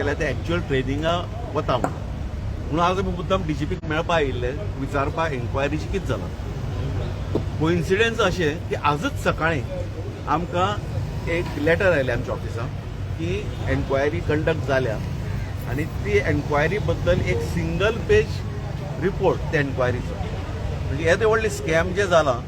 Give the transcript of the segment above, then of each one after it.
केल्या ते एक्च्युअल ट्रेनिंगा वता म्हणून. म्हणून आज आमी मुद्दाम डीजीपीक मेळपा आयिल्ले, विचारपा एन्क्वायरीची कितें जालां. कोइन्सिडन्स अशें की आजच सकाळी आमकां एक लेटर आयलें आमच्या ऑफिसाक की एन्क्वायरी कंडक्ट जाल्या आनी ती एन्क्वायरी बद्दल एक सिंगल पेज रिपोर्ट त्या एन्क्वायरीचो. म्हणजे येदें व्हडलें स्कॅम जें जालां,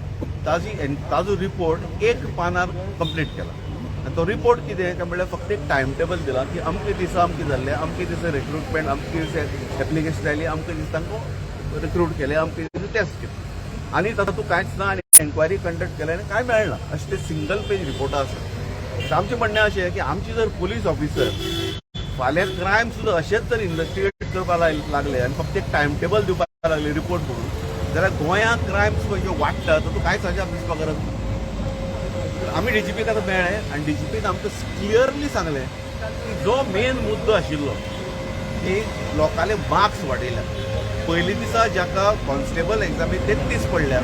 ताजो रिपोर्ट एक पानार कंप्लीट केला. आनी तो रिपोर्ट कितें काय म्हणल्यार फक्त एक टायम टेबल दिला की अमके दिसा अमकें जाल्लें, अमके दिसा रिक्रुटमेंट, अमके दिसा एप्लिकेशन आयली, अमके दिसा तांकां रिक्रूट केलें, अमके दिसा टेस्ट केलें आनी तातूंत कांयच ना आनी एन्क्वायरी कंडक्ट केल्या आनी कांय मेळना, अशें ते सिंगल पेज रिपोर्टा आसा. तर आमचें म्हणणें अशें की आमची जर पुलीस ऑफिसर फाल्यां क्रायम सुद्दां अशेंच जर इन्वेस्टिगेट करपाक लागले आनी फक्त एक टायम टेबल दिवपाक लागले रिपोर्ट म्हणून, जाल्यार गोंयांत क्रायम्स पळय जे वाडटा, तातूंत कांयच अशें दिसपाक गरज ना. तर आमी डीजीपीक आतां मेळ्ळे आनी डीजीपीन आमकां क्लियरली सांगलें की जो मेन मुद्दो आशिल्लो की लोकांले मार्क्स वाडयल्या, पयलीं दिसा जाका कॉन्स्टेबल एग्जामी 33 पडल्या,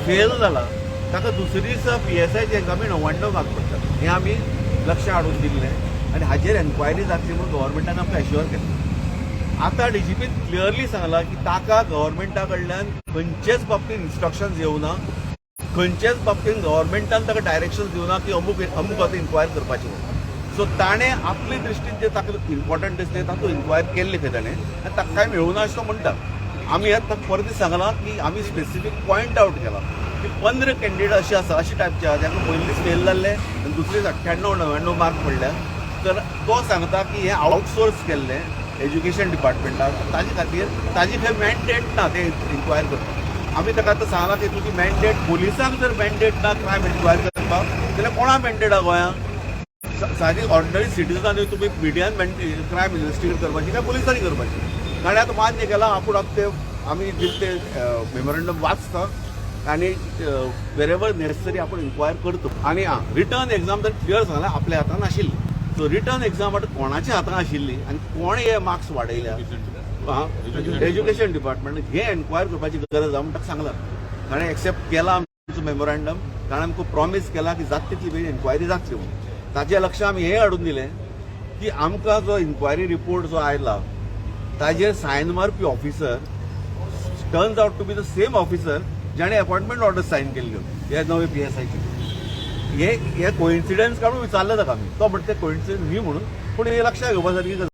फेल जाला, ताका दुसरे दिसा पीएसआयच्या एग्जामी 99 मार्क पडटात, हें आमी लक्षात हाडून दिल्लें आनी हाजेर एन्क्वायरी जातली म्हणून गव्हर्मेंटान आमकां एश्युअर केलें. आतां डीजीपीन क्लियरली सांगलां की ताका गव्हर्मेंटा कडल्यान खंयचेच बाबतींत इन्स्ट्रक्शन्स येवना, खंयचेच बाबतींत गव्हर्मेंटान ताका डायरेक्शन दिवना की अमूक अमूक आतां इन्क्वायर करपाची म्हणून. सो ताणें आपले दृश्टीन जे ताका इम्पॉर्टंट दिसलें, तातूंत इन्क्वायर केल्लें खंय ताणें आनी ताका कांय मेळूना अशें तो म्हणटा. आमी हें ताका परत सांगलां की आमी स्पेसिफीक पॉयंट आवट केला की 15 कॅन्डिडेट अशे आसा, अशे टायपचे आसा, जांकां पयलीं दीस फेल जाल्ले आनी दुसरे दीस 98 99 मार्क पडल्या. तर तो सांगता की हें आउटसोर्स केल्लें एज्युकेशन डिपार्टमेंटाक, ताजे खातीर ताजी खंय मॅन्डेट ना ते इन्क्वायर करपाक. आमी ताका आतां सांगलां की तुजी मॅन्डेट, पुलिसांक जर मॅन्डेट ना क्रायम इन्क्वायर करपाक, जाल्यार कोणा मॅन्डेट आहा गोंयांत? सादी ऑर्डिनरी सिटीजनांनी तुमी मिडियान क्रायम इन्व्हेस्टिगेट करपाची काय पुलिसांनी करपाची? ताणें आतां मान्य केलां, आपूण आतां ते आमी दिले ते मेमोरंडम वाचता आनी वेरेवर नेसेसरी आपूण इन्क्वायर करतो. आनी आं, रिटन एग्जाम तर क्लियर सांगलां, आपल्या हातान आशिल्ली. सो रिटन एग्जाम आतां कोणाच्या हातान आशिल्ली आनी कोणें हे मार्क्स वाडयल्या, एज्युकेशन डिपार्टमेंट, हे एन्क्वायर करपाची गरज आहा म्हूण ताका सांगलां. ताणें एक्सेप्ट केला आमचो मेमोरंडम. ताणें आमकां प्रॉमीस केला की जाता तितली बेगीन एन्क्वायरी जातली म्हणून. ताच्या लक्षात आमी हें हाडून दिलें की आमकां जो इन्क्वायरी रिपोर्ट जो आयला, ताजेर सायन मारपी officer turns out to be the same officer जाणें अपॉइंटमेंट ऑर्डर सायन केल्ल्यो हे नवे पीएसआयचे. हे हे कोइन्सिडन्स काडून विचारलें ताका आमी. तो म्हणटा ते कोइन्सिडन्स न्ही म्हणून, पूण हे लक्षात घेवपा सारकी गजाल.